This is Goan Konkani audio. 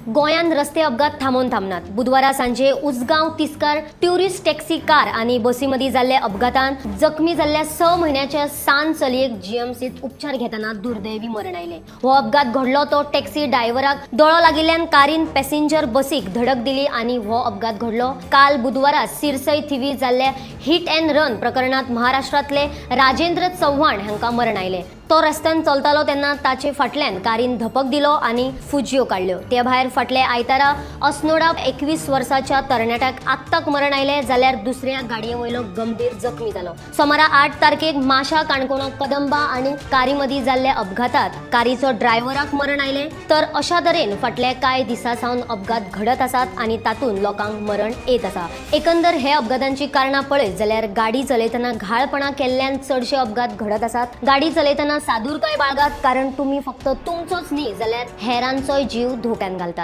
गोंयांत रस्ते अपघात थांबोवन थांबनात. बुधवारा सांजे उसगांव तिस्कार ट्युरिस्ट टॅक्सी कार आनी बसी मदीं जाल्ल्या अपघातान जखमी जाल्ल्या 6 म्हयन्याच्या सान चलयेक जीएमसीत उपचार घेतना दुर्दैवी मरण आयलें. हो अपघात घडलो तो टॅक्सी ड्रायव्हराक दोळो लागिल्ल्यान कारीन पॅसेंजर बसीक धडक दिली आनी हो अपघात घडलो. काल बुधवारा सिरसय थिवी जाल्ल्या हिट अँड रन प्रकरणात महाराष्ट्रांतले राजेंद्र चव्हाण हांकां मरण आयलें. तो रस्त्यान चलतालो तेन्ना ताचे फाटल्यान कारीन धपक दिलो आनी फुजयो काडल्यो. ते भायर फाटल्या आयतारा अस्नोडा 21 वर्साच्या तरणाट्याक आत्ताक मरण आयलें, जाल्यार दुसऱ्या गाडये वयलो गंभीर जखमी जालो. सोमारा 8 तारखेक माशा काणकोणा कदंबा आनी कारी मदीं जाल्ल्या अपघातात कारीचो ड्रायव्हराक मरण आयलें. तर अशा तरेन फाटल्या कांय दिसां सावन अपघात घडत आसात आनी तातूंत लोकांक मरण येत आसा. एकंदर हे अपघातांची कारणां पळयत जाल्यार गाडी चलयतना घाळपणा केल्ल्यान चडशे अपघात घडत आसात. गाडी चलयतना सादूरकाय बाळगात, कारण तुमी फक्त तुमचोच न्ही जाल्यार हेरांचोय जीव धोक्यात घालतात.